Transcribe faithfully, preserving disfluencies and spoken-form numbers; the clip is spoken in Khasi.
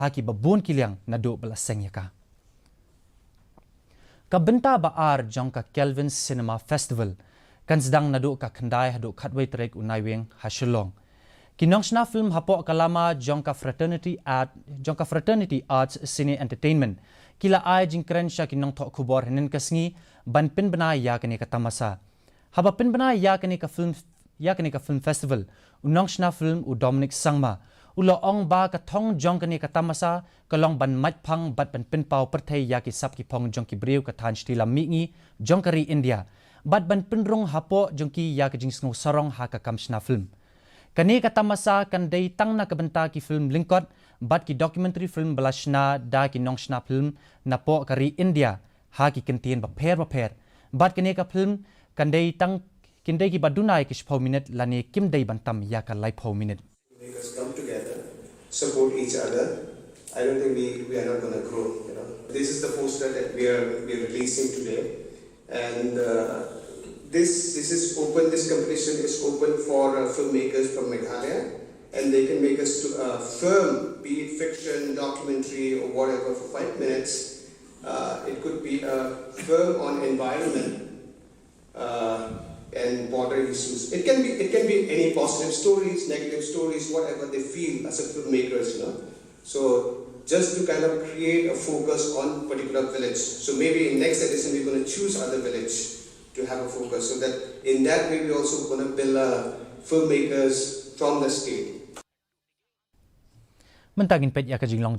ha ki babun ki liang naduh ba la seng ïa ka. Ka bynta ba ar jong ka Kelvin Cinema Festival kan sdang naduh ka khyndai haduh khatwei tarik u Naiwieng ha Shillong. Ki nongshna film hapoh ka lama jong ka Fraternity Art, jong ka Fraternity Arts Cine Entertainment ki la ai jingkren sha ki nongthoh khubor hynnin ka sngi ban pynbna ïa kane ka tamasa. Haba pynbna ïa kane ka film, ïa kane ka film festival, u nongshna film u Dominic Sangma u la ong ba ka thong jong kane ka tamasa ka long ban mait phang bad ban pynpaw pyrthei ïa ki sap ki phong jong ki briew ka thaiñ shtila mihngi jong ka ri India bad ban pynrung hapoh jong ki ïa ka jingsngew sarong ha ka kam shna film. Kane ka tamasa kan dei tang na ka bynta ki film lyngkot bad ki documentary film ba la shna da ki nongshna film napoh ka ri India ha ki kyntien bapher bapher. Bad kane ka film kan dei tang, kin dei ki ba duna ïa ki shiphew minit lane kim dei ban tam ïa ka laiphew minit. Make us come together, support each other. I don't think we, we are not going to grow. You know, this is the poster that we are we are releasing today, and uh, this this is open. This competition is open for uh, filmmakers from Meghalaya, and they can make us to a film, be it fiction, documentary, or whatever, for five minutes. Uh, it could be a film on environment uh, and border issues. It can be it can be any positive stories, negative stories, whatever they feel as a filmmakers, you know. So just to kind of create a focus on particular village. So maybe in next edition we're going to choose other village to have a focus, so that in that way we're also going to build uh, filmmakers from the state. Mynta ngin peit ïa ka jinglong